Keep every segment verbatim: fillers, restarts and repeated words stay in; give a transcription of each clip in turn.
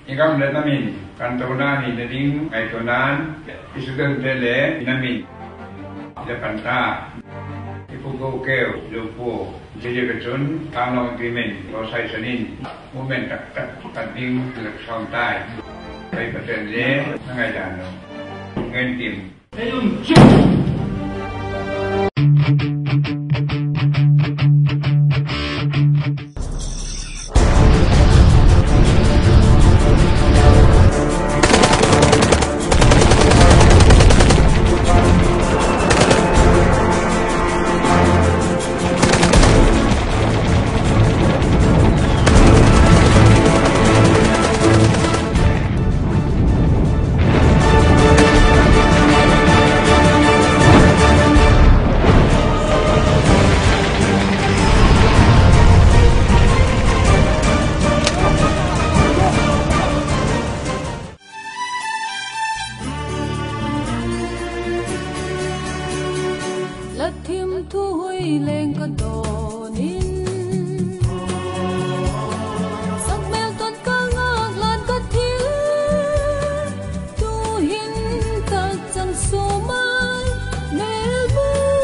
I gam leh nam in kantona neina ding ngaituana'n, i student te le i nam in le pan ta. I pu Gokeu, Lupu, zia ka chun Thanglawng Agreement tawh saisan in movement tak tak khat ding le sawm tai. Pai Pathian le na ngaidan lo ngen tim. La thim thu hui leng ka dawn in, sakmel ton ka ngaklat ka thil, tu'hin tak chang sawm a mêlbun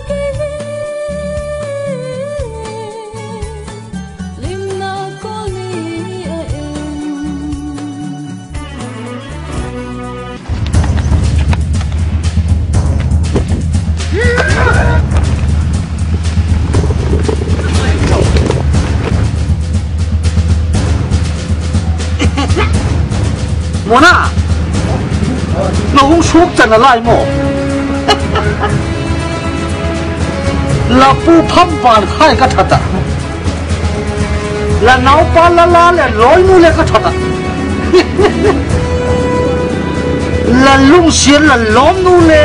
kei hi. Limna kawl ni a em? Mona, la hung suakchan a lai maw? La pu Phampan khai ka that ah, la naupa Lala leh Lawinu le ka that ah, la lungsiat la lawmnu le,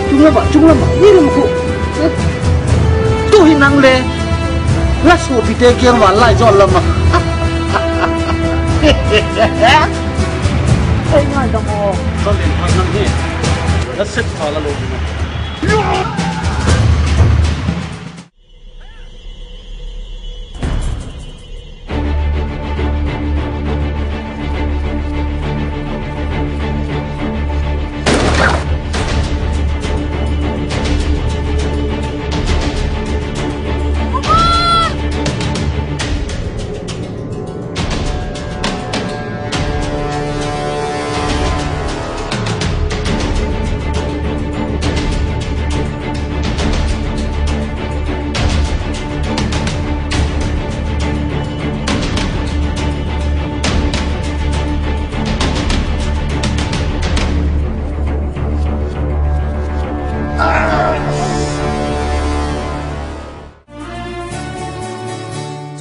chunglam ah, chunglam ah, ni lam khu, tu'hin nang le la suapite kiang val lai zaw lam ah. Ei ngai dam aw. Ka len phat nang hi. La sep pha la lo ding a.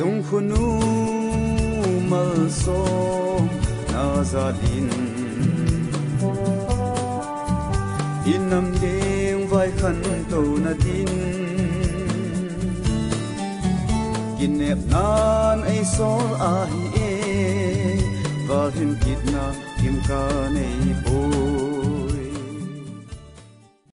Chungkhunu malsawmna zat in, i nam geng vaikhantona ding, kinepna'n ei sawl ahi e, valhin kitna kim ka nei pua.